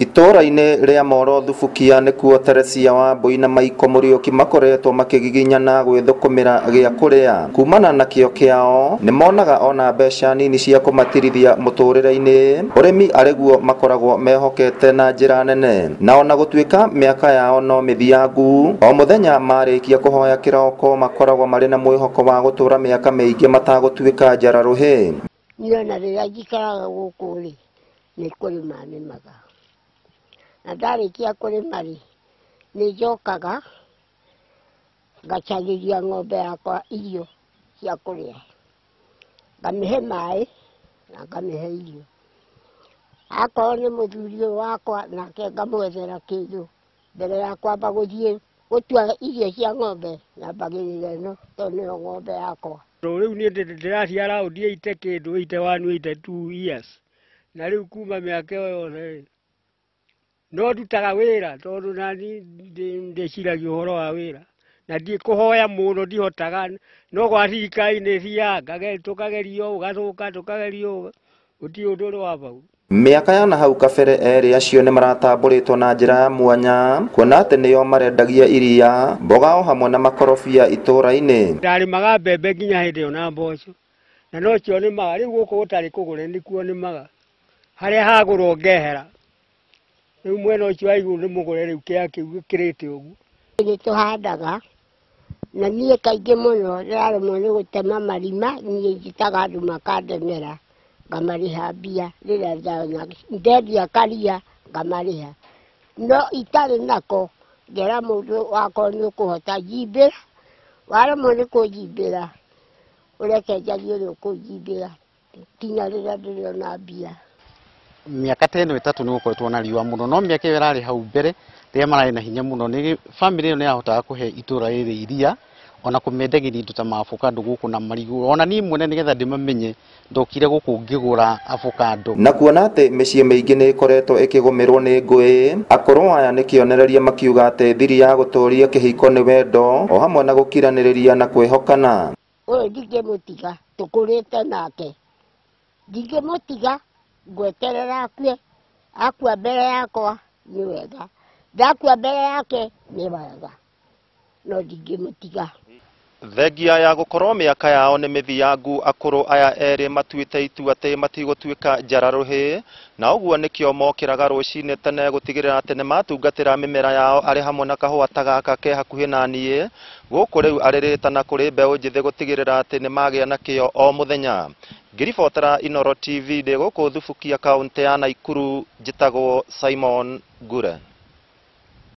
Itũũra-inĩ rĩa Moro Thubukia nĩkuo Teresia Wambui na Maiko Mũriũki makoretwo makĩgiginyana gwĩthũkũmĩra gĩa kũrĩa. Kumana na kĩo kĩao nĩmonaga ona mbeca nini cia kũmatirithia mũtũrĩre-inĩ. Ũrĩmi arĩguo makoragwo mehokete na njĩra nene, na ona gũtuĩka mĩaka yao no mĩthiangu, o mũthenya marĩkia kũhoya kĩroko makoragwo marĩ na mwĩhoko wa gũtũra mĩaka mĩingĩ matagũtuĩka njara-rũhĩ. Niĩ ona rĩrĩa njikaraga gũkũ rĩ, nĩ kũrĩma nĩmaga. Na ndarĩkia kũrĩma rĩ, nĩ njokaga ngacarĩria ng'ombe yakwa irio cia kũrĩa, ngamĩhe maĩ na ngamĩhe irio. Akorwo nĩ mũthuri ũyũ wakwa nake ngamwethera kĩndũ mbere ya kwamba gũthiĩ gũtua irio cia ng'ombe, nyambagĩrĩra ĩno tondũ nĩyo ng'ombe yakwa. Rĩu niĩ ndĩracia around 80 kĩndũ, 81, 82 years, na rĩu kuma mĩaka ĩyo yothe no ndutaga wĩra tondũ nani ndĩciragia ũhoro wa wĩra na kũhoya mũno ndihotaga, no gwa thirikari nĩ thiaga tũkagerio ũgathũka tũkagerio gũtirĩ ũndũ ũrĩ wa bau. Mĩaka ya na hau kabere erĩ acio nĩ maratambũrĩtwo na njĩra ya mwanya kuona atĩ nĩo marendagia iria, mboga o hamwe na makorobia itũũra-inĩ. Ndarĩmaga mbembe nginya hĩndĩ ĩyo na mboco, na no cio nĩmaga. Rĩu gũkũ gũtarĩ kũgũre nĩkuo nĩmaga, harĩa hagũrwo ngehera. Rĩu mwena ũcio wa igũrũ nĩ mũgũre rĩu kĩa kĩu gĩkĩrĩte ũguo. Nĩ tũhandaga na niĩ kaingĩ mũno ndĩraremwo nĩ gũtema marima, niĩ njĩtaga andũ makandemera ngamarĩha mbia rĩrĩa ndona ndendia karia ngamarĩha, no itarĩ nako ngera mũndũ wakwa nĩ ũkũhota njimbĩra, waremwo nĩ kũnjimbĩra ũreke njarie ũrĩa ũkũnjimbĩra nginya rĩrĩa ndĩrĩona mbia. Mĩaka ta ĩno ĩtatũ nĩ gũkoretwo na riũa mũno, no mĩaka ĩyo ĩrarĩ hau mbere rĩrĩa mararĩ na hinya mũno nĩ bamĩrĩ ĩyo nĩ yahotaga kũhe itũũra rĩrĩ iria ona kũmendagĩria indo ta maavocado gũkũ na marigũ. Ona niĩ mwene nĩgetha ndĩmamenye ndokire gũkũ ngĩgũra avocado. Na kuona atĩ mĩciĩ mĩingĩ nĩ ĩkoretwo ĩkĩgũmĩrwo nĩ ngũĩ, akũrũ aya nĩ kĩonereria makiuga atĩ thiri ya gũtũria kĩhiko nĩ wendo o hamwe na gũkiranĩrĩria na kwĩhokana. Ũyũ ndingĩmũtiga, tũkũrĩte nake, ndingĩmũtiga, ngweterera akue, akua mbere yakwa nĩ wega, ndakua mbere yake nĩ wega, no ndingĩmũtiga. Thengia ya gũkorwo mĩaka yao nĩ mĩthiangu, akũrũ aya erĩ matuĩte itua atĩ matigũtuĩka njara-rũhĩ, na ũguo nĩkĩo mokĩraga rũcinĩ tene gũtigĩrĩra atĩ nĩmatungatĩra mĩmera yao arĩ hamwe na kahũa ta gaka ke hakuhĩ na niĩ. Gũkũ rĩu arĩ rĩtana kũrĩ mbeũ njĩthĩ gũtigĩrĩra atĩ nĩmagĩa na kĩo o mũthenya. Ngĩribotera Inooro TV ndĩ gũkũ Thubukia kaũntĩ ya Naikuru, njĩtagwo Simon Ngure.